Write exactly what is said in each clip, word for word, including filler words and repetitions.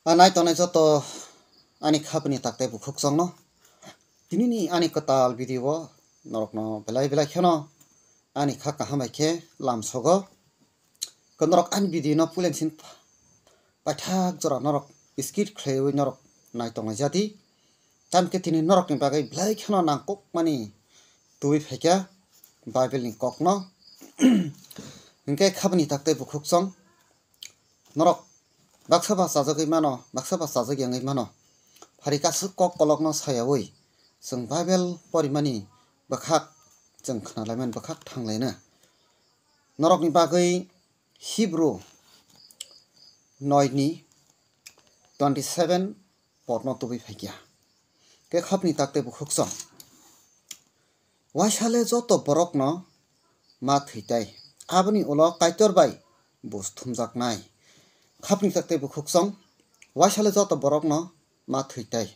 A nai tongnai joto ani khapni takte bukhuk chongno. Tinini ani kwtal video o norokno belai belai kheno ani kha kaham bai khe lamsogo. Khe norok ani video no puilensin paithak jora norok skip khlaiwi norok nai tongnai jadi. Tamkhe tini norokni bagwi belai kheno nangkukmani tubui phaikha Bible ni kokno. Hinkhe khapni takte bukhuk chong. Norok baksa ba chajagwi mano, baksa ba chajak yangwi mano. Phari kasu kok kolokno sayawi chwng Bible porimani bwkhak chwng khnalaimani bwkhak thanglaina. Norokni bagwi Hebrew noi ni twenty seven porno tubui phaikha. Khe khapni takte bukhuk chong. Waisale joto borokno ma thwitai, aboni ulo Kaitor bai bus thumjaknai. Khapni takte bukhuk chong. Waisale joto borokno ma thwitai,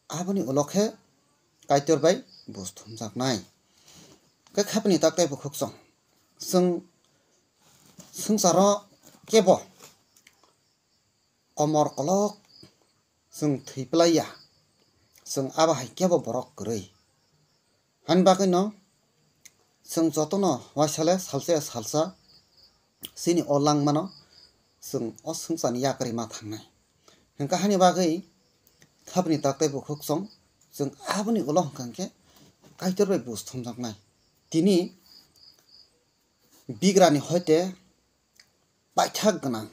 aboni ulo khe Kaitor bai bus thumjaknai. Khe khapni takte bukhuk chong. Chwng swngcharo kebo komor kolok chwng thwi plai ya, chwng abo hai kebo borok kwrwi. Hani bagwino chwng jotono waisale salsa ya salsa chini o langmano chwng o swngcharni yakarwi ma thangnai. Hinkhe hani bagwi khapni takte bukhuk chong, chwng aboni ulo hwnkha hinkhe Kaitor bai bus thumjaknai. Tini bigrani hoite paithak gwnang.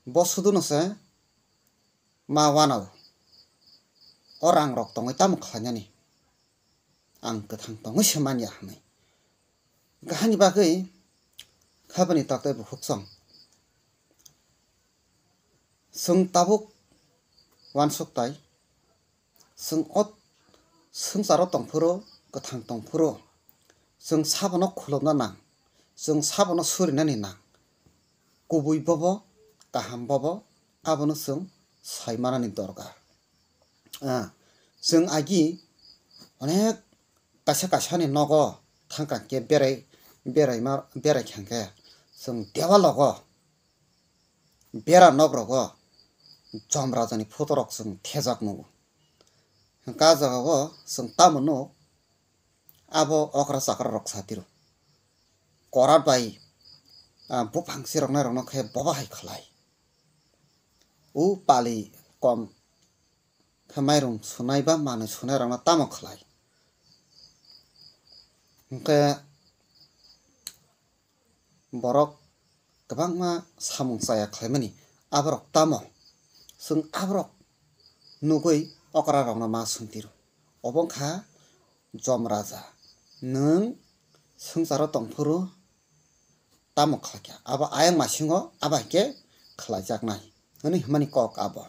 Bo suduno se ma wanao. O rang rok tongwi tamo khlainani? Ang kwthang tongwi se manya hwnwi. Kahani bagwi khapni takte bukhuk chong. Chwng tabuk wansuk tai. Chwng o swngcharo tongphuru, kwthang tongphuru, chwng sabono khulumna nang, chwng sabono surinani nang. Kubui bobo, kaham bobo, abono chwng sai manani dorkar. Ah, chwng agi onek kaisa kaisani nogo thangkha khe berai, berai ma, berai kha khe chwng dewalogo bera nok rogo Jom Rajani photo rok chwng thejak nugo. Hwnkhe ah jagao chwng tamo nuk abo okra chakra rok satiro. Korat bai, ah, buphang siroknai rokno khe bobo hai khlai. U pali kom khe mairum sunai ba manwi sunai rokno tamo khlai? Hwnkhe borok kwbangma samung chaya khlaimani, aborok tamo? Chwng aborok nugwi okra rokno ma swngtiro. Obo wngkha Jom Raja, nwng swngcharo tongphuru tamo khlaikha, abo ayang masingo abo hai khe khlaijaknai hwnwi hwnmani kok abo.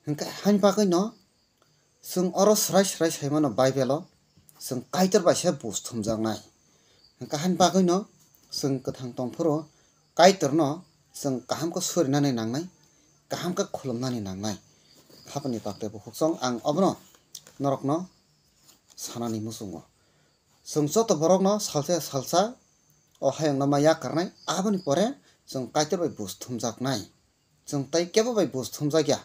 Hwnkhe haini bagwino chwng oro swrai swrai sai mano Bible-o, chwng Kaitor bai se bus thumjaknai. Hwnkhe haini bagwino chwng kwthang tongphuru Kaitorno chwng kaham khe surinani nangnai, kaham khe khulumnani nangnai. Khapni takte bukhuk chong ang obono norokno sanani muchungo. Chwng joto borokno salsa salsa o hayungno ma yakarnai, aboni pore chwng Kaitor bai bus thumjaknai. Chwng tei kebo bai bus thumjakya.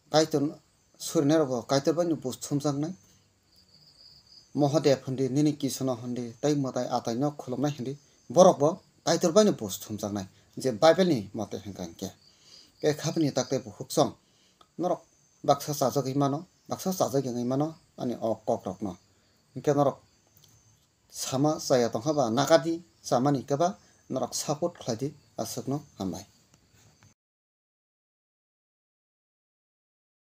Kaitor surinai rokbo Kaitor baino bus thumjaknai. Mohodev hindi, nini Kisuno hindi, tei mwtai ataino khulumnai hindi, borokbo Kaitor baino bus thumjaknai, je Bible ni mote hwnkha hinkhe. Khe khapni takte bukhuk chong, norok baksa chajagwi mano, baksa chajagwi wngwi mano ani o kok rokno. Hinkhe norok sama chaya tongkha ba nakadi chamani khe ba norok support khlai di, aswkno hambai.